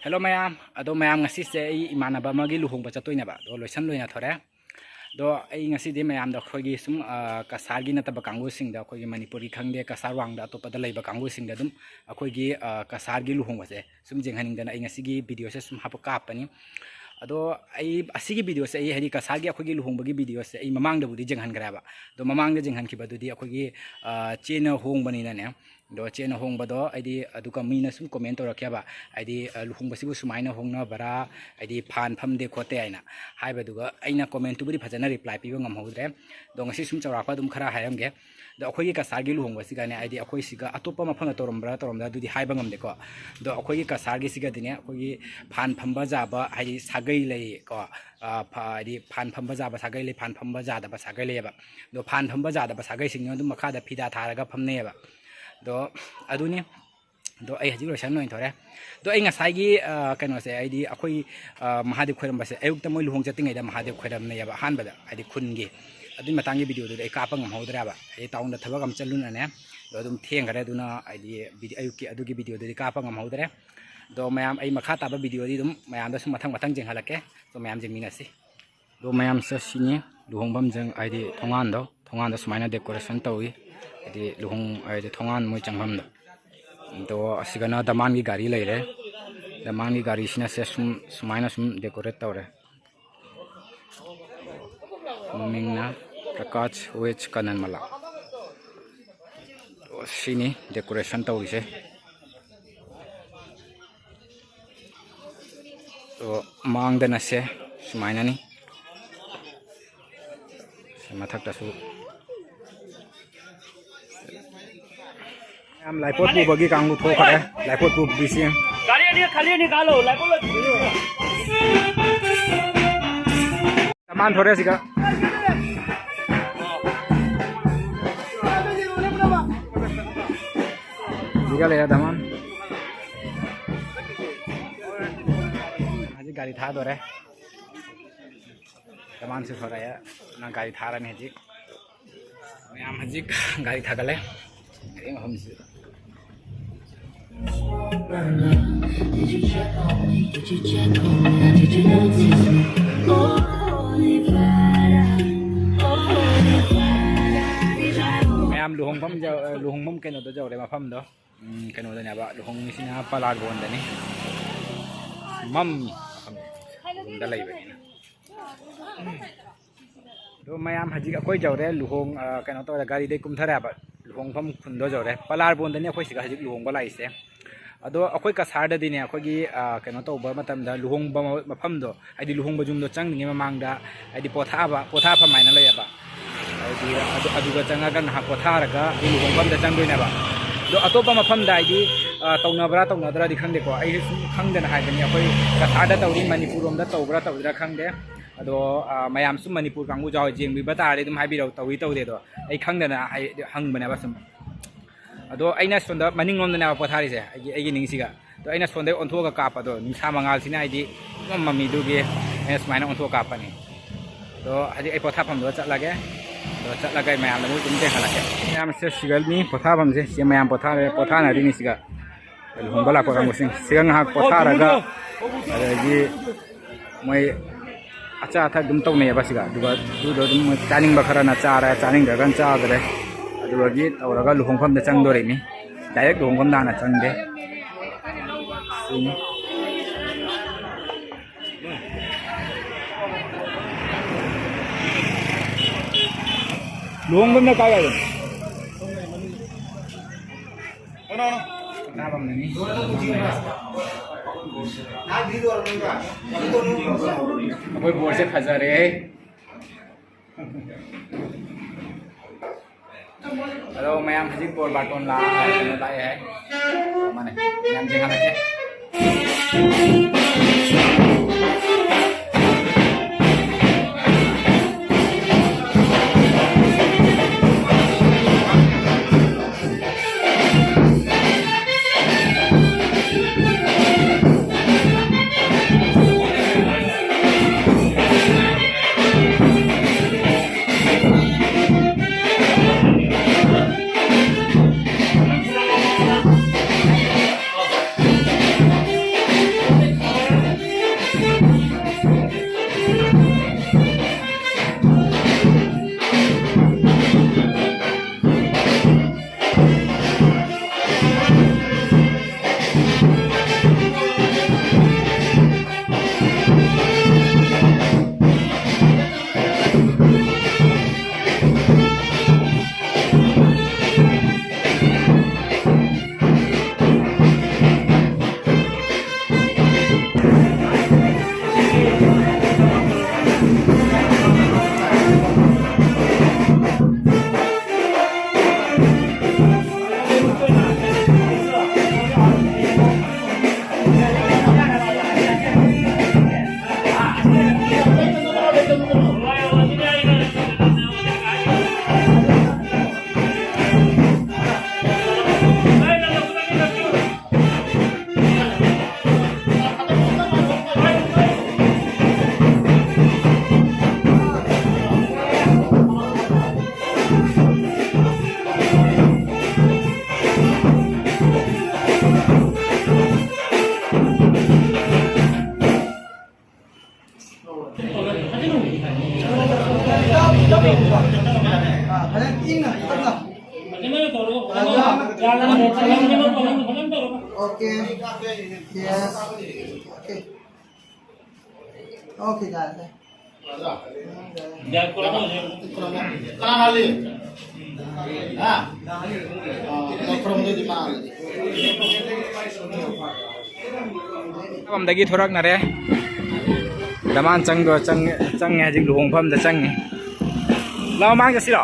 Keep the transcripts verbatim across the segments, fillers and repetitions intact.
Hello ꯃꯌꯥꯝ, ꯑꯗꯣ ꯃꯌꯥꯝ, ꯉꯁꯤꯁꯦ ꯑꯩ ꯏꯃꯥꯟꯅꯕ ꯑꯃꯒꯤ ꯂꯨꯍꯣꯡꯕ ꯆꯠꯇꯣꯏꯅꯦꯕ, ꯑꯗꯣ ꯂꯣꯏꯁꯟ ꯂꯣꯏꯅꯊꯣꯔꯦ꯫ ꯑꯗꯣ ꯑꯩ ꯉꯁꯤꯗꯤ ꯃꯌꯥꯝꯗ ꯑꯩꯈꯣꯏꯒꯤ ꯁꯨꯝ, ꯑ, ꯀꯁꯥꯔꯒꯤ ꯅꯠꯇꯕ ꯀꯥꯡꯕꯨꯁꯤꯡꯗ, ꯑꯩꯈꯣꯏꯒꯤ ꯃꯅꯤꯄꯨꯔꯒꯤ ꯈꯪꯗꯦ, ꯀꯁꯥꯔ ꯋꯥꯡꯗ ꯑꯇꯣꯞꯄꯗ ꯂꯩꯕ ꯀꯥꯡꯕꯨꯁꯤꯡꯗ ꯑꯗꯨꯝ ꯑꯩꯈꯣꯏꯒꯤ, ꯑ, ꯀꯁꯥꯔꯒꯤ ꯂꯨꯍꯣꯡꯕꯁꯦ ꯁꯨꯝ ꯌꯦꯡꯍꯟꯅꯤꯡꯗꯅ ꯑꯩ ꯉꯁꯤꯒꯤ ꯚꯤꯗꯤꯑꯣꯁꯦ ꯁꯨꯝ ꯍꯥꯞꯄ ꯀꯥꯞꯄꯅꯤ꯫ ꯑꯗꯣ ꯑꯩ ꯑꯁꯤꯒꯤ ꯚꯤꯗꯤꯑꯣꯁꯦ, ꯑꯩ ꯍꯥꯏꯗꯤ ꯀꯁꯥꯔꯒꯤ ꯑꯩꯈꯣꯏꯒꯤ ꯂꯨꯍꯣꯡꯕꯒꯤ ꯚꯤꯗꯤꯑꯣꯁꯦ ꯑꯩ ꯃꯃꯥꯡꯗꯕꯨꯗꯤ ꯌꯦꯡꯍꯟꯈ꯭ꯔꯦꯕ꯫ ꯑꯗꯣ ꯃꯃꯥꯡꯗ ꯌꯦꯡꯍꯟꯈꯤꯕꯗꯨꯗꯤ ꯑꯩꯈꯣꯏꯒꯤ, ꯑ, ꯆꯦꯅ ꯍꯣꯡꯕꯅꯤꯅꯅꯦ꯫ ꯑꯗꯣ ꯆꯦꯅ ꯍꯣꯡꯕꯗꯣ ꯍꯥꯏꯗꯤ ꯑꯗꯨꯒ ꯃꯤꯅ ꯁꯨꯝ ꯀꯣꯃꯦꯟ ꯇꯧꯔꯛꯀꯦꯕ, ꯍꯥꯏꯗꯤ, ꯑ, ꯂꯨꯍꯣꯡꯕꯁꯤꯕꯨ ꯁꯨꯃꯥꯏꯅ ꯍꯣꯡꯅꯕ꯭ꯔꯥ, ꯍꯥꯏꯗꯤ ꯐꯥꯟ ꯐꯝꯗꯦ ꯈꯣꯠꯇꯦ ꯍꯥꯏꯅ ꯍꯥꯏꯕꯗꯨꯒ ꯑꯩꯅ ꯀꯣꯃꯦꯟꯇꯨꯕꯨꯗꯤ ꯐꯖꯅ ꯔꯤꯄ꯭ꯂꯥꯏ ꯄꯤꯕ ꯉꯝꯍꯧꯗ꯭ꯔꯦ꯫ ꯑꯗꯣ ꯉꯁꯤ ꯁꯨꯝ ꯆꯥꯎꯔꯥꯛꯄ ꯑꯗꯨꯝ ꯈꯔ ꯍꯥꯏꯔꯝꯒꯦ꯫ ꯑꯗꯣ ꯑꯩꯈꯣꯏꯒꯤ ꯀꯁꯥꯔꯒꯤ ꯂꯨꯍꯣꯡꯕꯁꯤꯒꯅꯦ, ꯍꯥꯏꯗꯤ ꯑꯩꯈꯣꯏ ꯁꯤꯒ ꯑꯇꯣꯞꯄ ꯃꯐꯝꯗ ꯇꯧꯔꯝꯕ꯭ꯔꯥ ꯇꯧꯔꯝꯗ꯭ꯔꯥ ꯑꯗꯨꯗꯤ ꯍꯥꯏꯕ ꯉꯝꯗꯦꯀꯣ꯫ ꯑꯗꯣ ꯑꯩꯈꯣꯏꯒꯤ ꯀꯁꯥꯔꯒꯤꯁꯤꯒꯗꯤꯅꯦ, ꯑꯩꯈꯣꯏꯒꯤ ꯐꯥꯟ ꯐꯝꯕ ꯌꯥꯕ ꯍꯥꯏꯗꯤ ꯁꯥꯒꯩ ꯂꯩꯀꯣ꯫ ꯑ, ꯐ-, ꯍꯥꯏꯗꯤ ꯐꯥꯟ ꯐꯝꯕ ꯌꯥꯕ ꯁꯥꯒꯩ ꯂꯩ, ꯐꯥꯟ ꯐꯝꯕ ꯌꯥꯗꯕ ꯁꯥꯒꯩ ꯂꯩꯌꯦꯕ꯫ ꯑꯗꯣ ꯐꯥꯟ ꯐꯝꯕ ꯌꯥꯗꯕ ꯁꯥꯒꯩꯁꯤꯡꯗꯨꯅ ꯑꯗꯨꯝ ꯃꯈꯥꯗ ꯐꯤꯗꯥ ꯊꯥꯔꯒ ꯐꯝꯅꯩꯌꯦꯕ꯫ ꯑꯗꯣ ꯑꯗꯨꯅꯤ꯫ ꯑꯗꯣ ꯑꯩ ꯍꯧꯖꯤꯛ ꯂꯣꯏꯁꯟ ꯂꯣꯏꯊꯣꯔꯦ꯫ ꯑꯗꯣ ꯑꯩ ꯉꯁꯥꯏꯒꯤ, ꯑ, ꯀꯩꯅꯣꯁꯦ, ꯍꯥꯏꯗꯤ ꯑꯩꯈꯣꯏ, ꯑ, ꯃꯍꯥꯗꯦꯕ ꯈꯣꯏꯔꯝꯕꯁꯦ ꯑꯌꯨꯛꯇ ꯃꯣꯏ ꯂꯨꯍꯣꯡ ꯆꯠꯇ꯭ꯔꯤꯉꯩꯗ ꯃꯍꯥꯗꯦꯕ ꯈꯣꯏꯔꯝꯅꯩꯌꯦꯕ ꯑꯍꯥꯟꯕꯗ, ꯍꯥꯏꯗꯤ ꯈꯨꯟꯒꯤ꯫ ꯑꯗꯨꯒꯤ ꯃꯇꯥꯡꯒꯤ ꯚꯤꯗꯤꯑꯣꯗꯨꯗꯤ ꯑꯩ ꯀꯥꯞꯄ ꯉꯝꯍꯧꯗ꯭ꯔꯦꯕ, ꯑꯩ ꯇꯥꯎꯟꯗ ꯊꯕꯛ ꯑꯃ ꯆꯠꯂꯨꯅꯅꯦ꯫ ꯑꯗꯣ ꯑꯗꯨꯝ ꯊꯦꯡꯈꯔꯦ, ꯑꯗꯨꯅ ꯍꯥꯏꯗꯤ ꯚꯤꯗꯤ-, ꯑꯌꯨꯛꯀꯤ ꯑꯗꯨꯒꯤ ꯚꯤꯗꯤꯑꯣꯗꯨꯗꯤ ꯀꯥꯞꯄ ꯉꯝꯍꯧꯗ꯭ꯔꯦ꯫ ꯑꯗꯣ ꯃꯌꯥꯝ, ꯑꯩ ꯃꯈꯥ ꯇꯥꯕ ꯚꯤꯗꯤꯑꯣꯗꯤ ꯑꯗꯨꯝ ꯃꯌꯥꯝꯗ ꯁꯨꯝ ꯃꯊꯪ ꯃꯊꯪ ꯌꯦꯡꯍꯜꯂꯛꯀꯦ꯫ ꯑꯗꯣ ꯃꯌꯥꯝ ꯌꯦꯡꯃꯤꯟꯅꯁꯤ꯫ ꯑꯗꯣ ꯃꯌꯥꯝꯁꯦ ꯁꯤꯅꯤ ꯂꯨꯍꯣꯡꯐꯝꯁꯦ, ꯍꯥꯏꯗꯤ ꯊꯣꯡꯒꯥꯟꯗꯣ, ꯊꯣꯡꯒꯥꯟꯗ ꯁꯨꯃꯥꯏꯅ ꯗꯦꯀꯣꯔꯦꯁꯟ ꯇꯧꯏ, ꯍꯥꯏꯗꯤ ꯂꯨꯍꯣꯡ, ꯍꯥꯏꯗꯤ ꯊꯣꯡꯒꯥꯟ ꯃꯣꯏ ꯆꯪꯐꯝꯗꯣ꯫ ꯑꯗꯣ ꯑꯁꯤꯒꯅ ꯗꯃꯥꯟꯒꯤ ꯒꯥꯔꯤ ꯂꯩꯔꯦ, ꯗꯃꯥꯟꯒꯤ ꯒꯥꯔꯤꯁꯤꯅ ꯁꯦ ꯁꯨꯝ, ꯁꯨꯃꯥꯏꯅ ꯁꯨꯝ ꯗꯦꯀꯣꯔꯦꯠ ꯇꯧꯔꯦ꯫ ꯃꯃꯤꯡꯅ ꯄ꯭ꯔꯀꯥꯁ ꯋꯦꯖ ꯀꯅꯟꯃꯂꯥ꯫ ꯑꯣ, ꯁꯤꯅꯤ ꯗꯦꯀꯣꯔꯦꯁꯟ ꯇꯧꯔꯤꯁꯦ꯫ ꯑꯣ, ꯃꯥꯡꯗꯅ ꯁꯦ ꯁꯨꯃꯥꯏꯅꯅꯤ꯫ ꯁꯤ ꯃꯊꯛꯇꯁꯨ ꯌꯥꯝ ꯂꯥꯏꯄꯣꯠ ꯄꯨꯕꯒꯤ ꯀꯥꯡꯕꯨ ꯊꯣꯛꯈ꯭ꯔꯦ꯫ ꯂꯥꯏꯄꯣꯠ ꯄꯨꯕꯤꯁꯤ꯫ ꯒꯥꯔꯤ ꯑꯅꯤ ꯈꯜꯂꯤ ꯑꯅꯤ ꯀꯥꯜꯂꯣ, ꯂꯥꯏꯄꯣꯠ ꯂꯣꯏ꯫ ꯗꯃꯥꯟ ꯊꯣꯔꯦ ꯁꯤꯒ꯫ ꯁꯤꯒ ꯂꯩꯔꯦ ꯗꯃꯥꯟ꯫ ꯍꯧꯖꯤꯛ ꯒꯥꯔꯤ ꯊꯥꯗꯣꯔꯦ꯫ ꯗꯃꯥꯟꯁꯨ ꯊꯣꯔꯛꯑꯦ꯫ ꯅꯪ ꯒꯥꯔꯤ ꯊꯥꯔꯅꯤ ꯍꯧꯖꯤꯛ꯫ ꯃꯌꯥꯝ ꯍꯧꯖꯤꯛ ꯒꯥꯔꯤ ꯊꯥꯒꯠꯂꯦ꯫ ꯒꯥꯔꯤ ꯃꯐꯝꯁꯤꯗ꯫ ꯃꯌꯥꯝ ꯂꯨꯍꯣꯡꯐꯝ ꯌꯧ-, ꯂꯨꯍꯣꯡꯐꯝ ꯀꯩꯅꯣꯗ ꯌꯧꯔꯦ ꯃꯐꯝꯗꯣ꯫ ꯎꯝ, ꯀꯩꯅꯣꯗꯅꯦꯕ, ꯂꯨꯍꯣꯡꯉꯤꯁꯤꯅ ꯄꯂꯥꯔꯕꯣꯟꯗꯅꯤ꯫ ꯃꯝꯃꯤ ꯃꯐꯝꯗ ꯂꯩꯕꯅꯤꯅ꯫ ꯑꯗꯣ ꯃꯌꯥꯝ ꯍꯧꯖꯤꯛ ꯑꯩꯈꯣꯏ ꯌꯧꯔꯦ ꯂꯨꯍꯣꯡ-, ꯑ, ꯀꯩꯅꯣ ꯇꯧꯔꯦ, ꯒꯥꯔꯤꯗꯩ ꯀꯨꯝꯊꯔꯛꯑꯦꯕ, ꯂꯨꯍꯣꯡꯐꯝ ꯈꯨꯟꯗꯣ ꯌꯧꯔꯦ꯫ ꯄꯂꯥꯔꯕꯣꯟꯗꯅꯤ ꯑꯩꯈꯣꯏ ꯁꯤꯒ ꯍꯧꯖꯤꯛ ꯂꯨꯍꯣꯡꯕ ꯂꯥꯛꯏꯁꯦ꯫ ꯑꯗꯣ ꯑꯩꯈꯣꯏ ꯀꯁꯥꯔꯗꯗꯤꯅꯦ, ꯑꯩꯈꯣꯏꯒꯤ, ꯑ, ꯀꯩꯅꯣ ꯇꯧꯕ ꯃꯇꯝꯗ ꯂꯨꯍꯣꯡꯕ ꯃꯐꯝꯗꯣ, ꯍꯥꯏꯗꯤ ꯂꯨꯍꯣꯡꯕ ꯌꯨꯝꯗꯣ ꯆꯪꯗ꯭ꯔꯤꯉꯩ ꯃꯃꯥꯡꯗ, ꯍꯥꯏꯗꯤ ꯄꯣꯊꯥꯕ, ꯄꯣꯊꯥꯐꯝ ꯍꯥꯏꯅ ꯂꯩꯌꯦꯕ꯫ ꯍꯥꯏꯗꯤ ꯑꯗꯨ, ꯑꯗꯨꯗ ꯆꯪꯉꯒ ꯉꯥꯏꯍꯥꯛ ꯄꯣꯊꯥꯔꯒ ꯑꯗꯨ ꯂꯨꯍꯣꯡꯐꯝꯗ ꯆꯪꯗꯣꯏꯅꯦꯕ꯫ ꯑꯗꯣ ꯑꯇꯣꯞꯄ ꯃꯐꯝꯗ ꯍꯥꯏꯗꯤ, ꯑ, ꯇꯧꯅꯕ꯭ꯔꯥ ꯇꯧꯅꯗ꯭ꯔꯥꯗꯤ ꯈꯪꯗꯦꯀꯣ, ꯑꯩꯁꯨ ꯁꯨꯝ ꯈꯪꯗꯅ ꯍꯥꯏꯕꯅꯤ꯫ ꯑꯩꯈꯣꯏ ꯀꯁꯥꯔꯗ ꯇꯧꯔꯤ, ꯃꯅꯤꯄꯨꯔ ꯂꯣꯝꯗ ꯇꯧꯕ꯭ꯔꯥ ꯇꯧꯗ꯭ꯔꯥ ꯈꯪꯗꯦ꯫ ꯑꯗꯣ, ꯑ, ꯃꯌꯥꯝꯁꯨ ꯃꯅꯤꯄꯨꯔ ꯀꯥꯡꯕꯨ ꯌꯥꯎ-, ꯌꯦꯡꯕꯤꯕ ꯇꯥꯔꯗꯤ ꯑꯗꯨꯝ ꯍꯥꯏꯕꯤꯔꯛꯑꯣ, ꯇꯧꯏ ꯇꯧꯗꯦꯗꯣ꯫ ꯑꯩ ꯈꯪꯗꯅ ꯍꯥꯏ-, ꯍꯪꯕꯅꯦꯕ ꯁꯨꯝ꯫ ꯑꯗꯣ ꯑꯩꯅ ꯁꯣꯝꯗ ꯃꯅꯤꯡꯂꯣꯝꯗꯅꯦꯕ ꯄꯣꯊꯥꯔꯤꯁꯦ, ꯑꯩꯒꯤ, ꯑꯩꯒꯤ ꯅꯤꯡꯁꯤꯒ꯫ ꯑꯗꯣ ꯑꯩꯅ ꯁꯣꯝꯗꯩ ꯑꯣꯟꯊꯣꯛꯑꯒ ꯀꯥꯞꯄꯗꯣ, ꯅꯨꯡꯁꯥ ꯃꯉꯥꯜꯁꯤꯅ ꯍꯥꯏꯗꯤ ꯄꯨꯡꯃꯝ ꯃꯝꯃꯤꯗꯨꯒꯤ ꯑꯩꯅ ꯁꯨꯃꯥꯏꯅ ꯑꯣꯟꯊꯣꯛꯑ ꯀꯥꯞꯄꯅꯤ꯫ ꯑꯗꯣ ꯍꯧꯖꯤꯛ ꯑꯩ ꯄꯣꯊꯥꯐꯝꯗꯨꯗ ꯆꯠꯂꯒꯦ꯫ ꯑꯗꯣ ꯆꯠꯂꯒ ꯑꯩ ꯃꯌꯥꯝꯗ ꯑꯃꯨꯛ ꯑꯗꯨꯝ ꯌꯦꯡꯍꯜꯂꯛꯀꯦ꯫ ꯃꯌꯥꯝꯁꯦ ꯁꯤꯒꯅꯤ, ꯄꯣꯊꯥꯐꯝꯁꯦ꯫ ꯁꯤ ꯃꯌꯥꯝ ꯄꯣꯊꯥꯔꯦ, ꯄꯣꯊꯥꯅꯔꯤꯅꯤ ꯁꯤꯒ꯫ ꯂꯨꯍꯣꯡꯕ ꯂꯥꯛꯄ ꯀꯥꯡꯕꯨꯁꯤꯡ ꯁꯤꯒ ꯉꯥꯏꯍꯥꯛ ꯄꯣꯊꯥꯔꯒ, ꯑꯗꯒꯤ ꯃꯣꯏ ꯑꯆꯥ ꯑꯊꯛ ꯑꯗꯨꯝ ꯇꯧꯅꯩꯌꯦꯕ ꯁꯤꯒ꯫ ꯑꯗꯨꯒ ꯑꯗꯨꯗꯣ ꯑꯗꯨꯝ ꯃꯣꯏ ꯆꯥꯅꯤꯡꯕ ꯈꯔꯅ ꯆꯥꯔꯦ, ꯆꯥꯅꯤꯡꯗ꯭ꯔꯒꯅ ꯆꯥꯗ꯭ꯔꯦ꯫ ꯑꯗꯨꯗꯒꯤ ꯇꯧꯔꯒ ꯂꯨꯍꯣꯡꯐꯝꯗ ꯆꯪꯗꯣꯔꯤꯅꯤ꯫ ꯗꯥꯏꯔꯦꯛ ꯂꯨꯍꯣꯡꯐꯝꯗ ꯍꯥꯟꯅ ꯆꯪꯗꯦ꯫ ꯁꯤꯅꯤ꯫ ꯂꯨꯍꯣꯡꯐꯝꯅ ꯀꯥꯏ ꯋꯥꯏꯗꯅꯣ? ꯑꯩꯈꯣꯏ ꯕꯣꯔꯁꯦ ꯐꯖꯔꯦ꯫ ꯑꯗꯣ ꯃꯌꯥꯝ ꯍꯧꯖꯤꯛ ꯕꯣꯔ ꯕꯥꯔꯇꯣꯟ ꯂꯥꯛꯑꯦ, ꯀꯩꯅꯣ ꯂꯥꯛꯑꯦ ꯍꯥꯏ꯫ ꯃꯥꯅꯦ, ꯃꯌꯥꯝ ꯌꯦꯡꯍꯜꯂꯛꯀꯦ꯫ Okay. Yes. Okay. Okay, ꯌꯥꯔꯦ꯫ ꯀꯅꯥ ꯍꯥꯜꯂꯤ? ꯍꯥ? ꯑ, ꯈꯨꯔꯨꯝꯗꯣꯏꯗꯤ ꯃꯥ ꯍꯥꯜꯂꯤ꯫ ꯃꯐꯝꯗꯒꯤ ꯊꯣꯔꯛꯅꯔꯦ꯫ ꯗꯃꯥꯟ ꯆꯪꯗꯣ-, ꯆꯪ-, ꯆꯪꯉꯦ ꯍꯧꯖꯤꯛ ꯂꯨꯍꯣꯡꯐꯝꯗ ꯆꯪꯉꯦ꯫ ꯂꯥꯛꯑꯣ, ꯃꯥꯡ ꯆꯠꯁꯤꯔꯣ?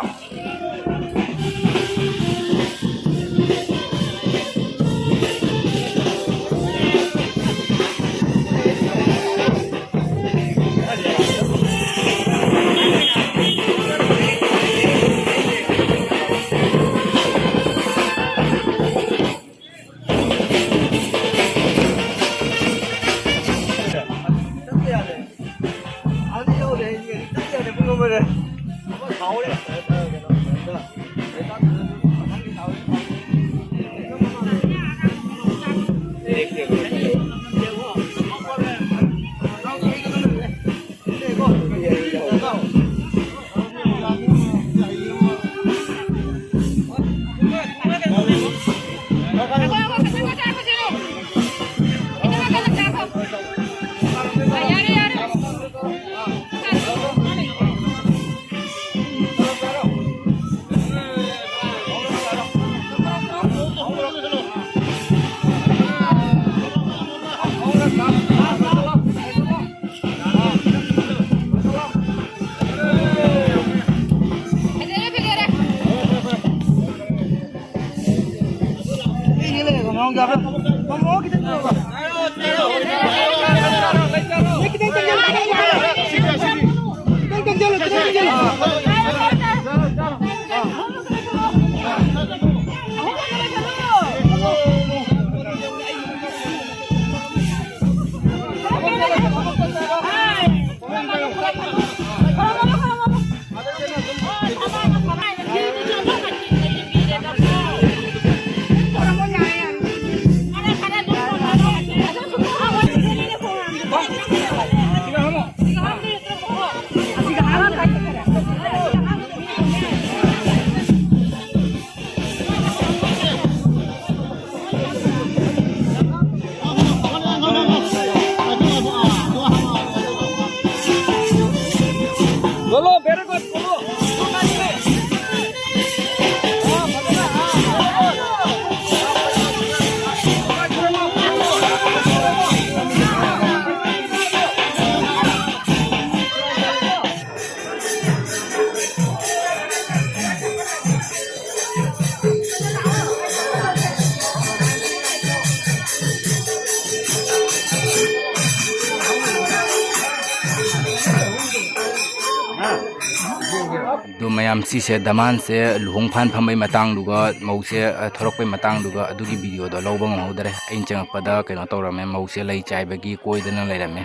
ꯃꯌꯥꯝ, ꯁꯤꯁꯦ ꯗꯃꯥꯟꯁꯦ ꯂꯨꯍꯣꯡ ꯐꯥꯟ ꯐꯝꯕꯩ ꯃꯇꯥꯡꯗꯨꯒ ꯃꯧꯁꯦ, ꯑ, ꯊꯣꯔꯛꯄꯩ ꯃꯇꯥꯡꯗꯨꯒ ꯑꯗꯨꯒꯤ ꯚꯤꯗꯤꯑꯣꯗꯣ ꯂꯧꯕ ꯉꯝꯍꯧꯗꯔꯦ꯫ ꯑꯩꯅ ꯆꯪꯉꯛꯄꯗ ꯀꯩꯅꯣ ꯇꯧꯔꯝꯃꯦ, ꯃꯧꯁꯦ ꯂꯩ ꯆꯥꯏꯕꯒꯤ ꯀꯣꯏꯗꯅ ꯂꯩꯔꯝꯃꯦ꯫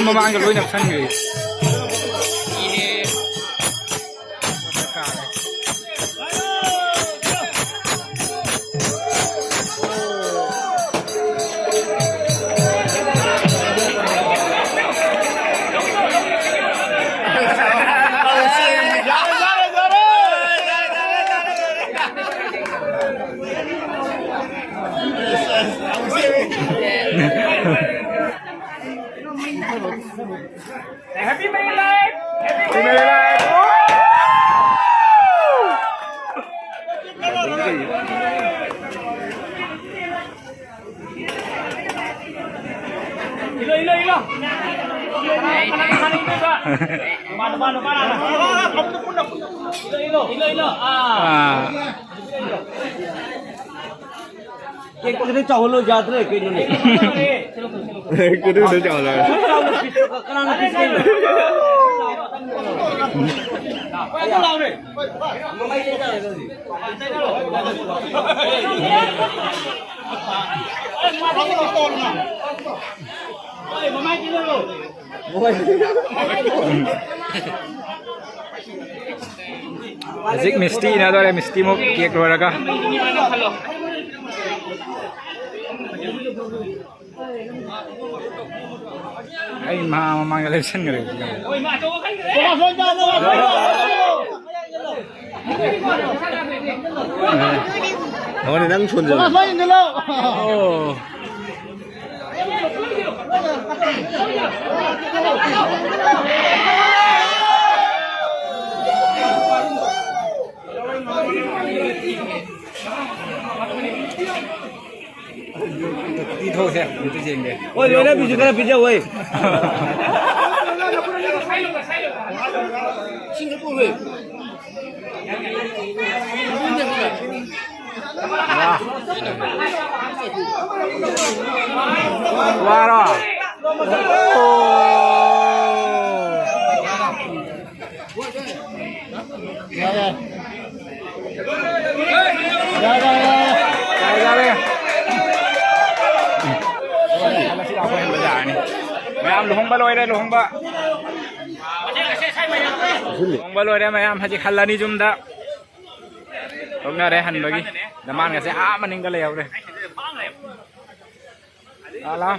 ꯃꯃꯥꯡꯗ ꯂꯣꯏ ꯅꯞꯁꯟꯈ꯭ꯔꯦ꯫ Happy Married Life! Happy Married Life! Ilo, ilo, ilo. Ilo, ilo, ilo. Ilo, ilo, ilo. Ah. Ah. ꯀꯦꯛꯇꯣ ꯈꯤꯇꯪ ꯆꯥꯎꯍꯜꯂꯣ, ꯌꯥꯗ꯭ꯔꯦ ꯀꯩꯅꯣꯅꯦ? ꯀꯦꯛꯇꯣ ꯈꯤꯇꯪ ꯆꯥꯎꯍꯜꯂꯣ꯫ ꯀꯅꯥꯅ ꯄꯤꯁ ꯀꯩꯅꯣ? ꯍꯧꯖꯤꯛ ꯃꯤꯁꯇꯤ ꯏꯟꯅꯗꯣꯔꯦ, ꯃꯤꯁꯇꯤ ꯑꯃꯨꯛ ꯀꯦꯛ ꯂꯣꯏꯔꯒ꯫ ꯑꯩ ꯃꯥ ꯃꯃꯥꯡꯗ ꯂꯦꯞꯁꯟꯈ꯭ꯔꯦ꯫ ꯅꯉꯣꯟꯗ ꯅꯪ ꯁꯣꯟꯖꯜꯂꯣ꯫ ꯑꯣ꯫ ꯄꯤꯊꯣꯛꯁꯦ, ꯑꯝꯇ ꯌꯦꯡꯒꯦ꯫ ꯍꯣꯏ, ꯂꯣꯏꯅꯕꯤꯁꯨ ꯈꯔ ꯄꯤꯖꯧ, ꯍꯣꯏ꯫ ꯏꯁꯤꯡ ꯊꯛꯄ, ꯍꯣꯏ꯫ ꯋꯥ꯫ ꯋꯥꯔꯣ? ꯑꯣ꯫ ꯌꯥꯔꯦ꯫ ꯌꯥꯔꯦ, ꯌꯥꯔꯦ꯫ ꯉꯁꯤꯗꯤ ꯑꯩꯈꯣꯏ ꯍꯟꯕ ꯌꯥꯔꯅꯤ꯫ ꯂꯨꯍꯣꯡꯕ ꯂꯣꯏꯔꯦ, ꯂꯨꯍꯣꯡꯕ꯫ ꯂꯨꯍꯣꯡꯕ ꯂꯣꯏꯔꯦ ꯃꯌꯥꯝ, ꯍꯧꯖꯤꯛ ꯍꯜꯂꯅꯤ ꯌꯨꯝꯗ꯫ ꯊꯣꯛꯅꯔꯦ ꯍꯟꯕꯒꯤ꯫ ꯗꯃꯥꯟꯒꯁꯦ ꯑꯥ ꯃꯅꯤꯡꯗ ꯂꯩꯍꯧꯔꯦ꯫ ꯂꯥ, ꯂꯥ꯫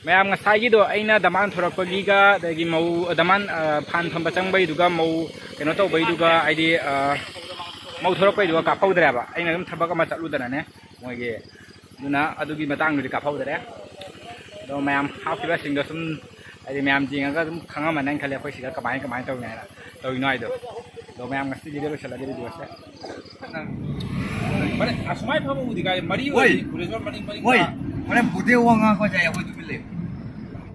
ꯃꯌꯥꯝ ꯉꯁꯥꯏꯒꯤꯗꯣ ꯑꯩꯅ ꯗꯃꯥꯟ ꯊꯣꯔꯛꯄꯒꯤꯒ ꯑꯗꯒꯤ ꯃꯧ, ꯗꯃꯥꯟ, ꯑ, ꯐꯥꯟ ꯐꯝꯕ ꯆꯪꯕꯩꯗꯨꯒ ꯃꯧ ꯀꯩꯅꯣ ꯇꯧꯕꯩꯗꯨꯒ ꯍꯥꯏꯗꯤ, ꯑ, ꯃꯧ ꯊꯣꯔꯛꯄꯩꯗꯨꯒ ꯀꯥꯞꯍꯧꯗ꯭ꯔꯦꯕ꯫ ꯑꯩꯅ ꯑꯗꯨꯝ ꯊꯕꯛ ꯑꯃ ꯆꯠꯂꯨꯗꯅꯅꯦ꯫ ꯃꯣꯏꯒꯤ ꯑꯗꯨꯅ ꯑꯗꯨꯒꯤ ꯃꯇꯥꯡꯗꯨꯗꯤ ꯀꯥꯞꯍꯧꯗꯔꯦ꯫ ꯑꯗꯣ ꯃꯌꯥꯝ ꯍꯥꯞꯈꯤꯕꯁꯤꯡꯗꯣ ꯁꯨꯝ ꯍꯥꯏꯗꯤ ꯃꯌꯥꯝ ꯌꯦꯡꯉꯒ ꯑꯗꯨꯝ ꯈꯪꯉꯝꯃꯅꯤ ꯈꯜꯂꯦ ꯑꯩꯈꯣꯏ ꯁꯤꯗ ꯀꯃꯥꯏ ꯀꯃꯥꯏꯅ ꯇꯧꯔꯤꯅꯣ ꯍꯥꯏꯅ, ꯇꯧꯔꯤꯅꯣ ꯍꯥꯏꯗꯣ꯫ ꯑꯗꯣ ꯃꯌꯥꯝ ꯉꯁꯤꯒꯤꯗꯤ ꯂꯣꯏꯁꯤꯜꯂꯒꯦ ꯚꯤꯗꯤꯑꯣꯁꯦ꯫ ꯐꯔꯦ, ꯑꯁꯨꯃꯥꯏꯅ ꯐꯕ ꯎꯗꯤ ꯀꯥꯏ ꯃꯔꯤ ꯍꯣꯏ꯫ ꯑꯣꯏꯔꯗꯤ ꯐꯨꯔꯦꯁꯣꯔ ꯃꯅꯤꯡ ꯃꯅꯤꯡ ꯍꯣꯏ꯫ ꯐꯣꯔꯦꯟ ꯕꯨꯗꯦ ꯋꯥ ꯉꯥꯡꯉꯛꯄꯁꯦ ꯑꯩꯈꯣꯏ ꯇꯨꯃꯤꯟ ꯂꯩꯌꯨ꯫